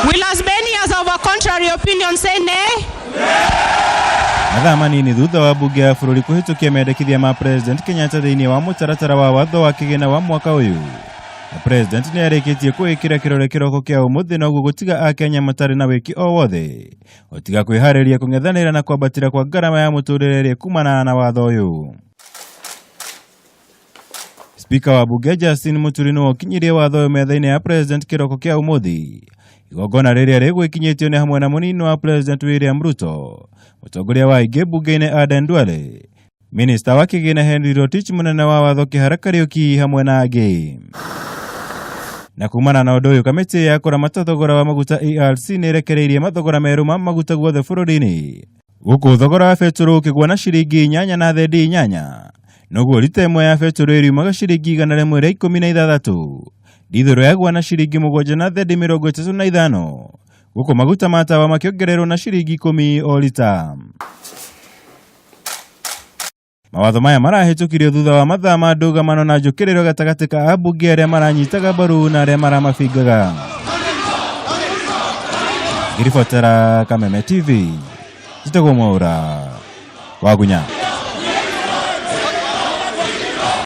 Will as many as of a contrary opinion say nay? Mathaa manini thutha wa bunge ya bũrũri kũhĩtũkia mendekithia ma President Kenyatta thĩinĩ wa mũtaratara wa watho wa kĩgĩna wa mwaka ũyũ, na President nĩ arĩkĩtie kũĩkĩra kĩrore kĩroko kĩa ũmũthĩ, noguo gũtiga Akenya matarĩ na wĩki o wothe ũtiga kwĩharĩria kũng'ethanĩra na kwambatĩra kwa ngarama ya mũtũrĩre ĩrĩa ĩkumanaga na watho ũyũ. Spika wa bunge Justin Muturi nĩwe ũkinyirie watho ũyũ metha-inĩ ya President kĩroko kĩa ũmũthĩ. Igongona rĩrĩa rĩgwĩkinyĩtio nĩ hamwe na mũnini wa President William Ruto, mũtongoria wa aingĩ bunge-inĩ Aden Duale, Minista wa kĩgĩna Henry Rotich, mũnene wa watho Kĩhara Kariũki hamwe na angĩ. Na kumana na ũndũ ũyũ, kamĩtĩ ya kũramata thogora wa maguta ERC nĩ ĩrekereirie mathogora merũ ma maguta guothe bũrũri-inĩ. Gũkũ thogora wa betũrũ ũkĩgwa na ciringi 8.8, noguo rita ĩmwe ya betũrũ ĩriumaga ciringi 116, ndithũrũ yagwa na ciringi 7.35, gũkũ maguta ma tawa makĩongererwo na ciringi 10 o rita. Mawatho maya marahĩtũkirio thutha wa mathaa ma ndũgamano na njũkĩrĩro gatagatĩ ka ambunge arĩa maranyitaga mbaru na arĩa maramabingaga. Ngĩribotera Kameme TV, njĩtagwo Mwaũra Wagunya.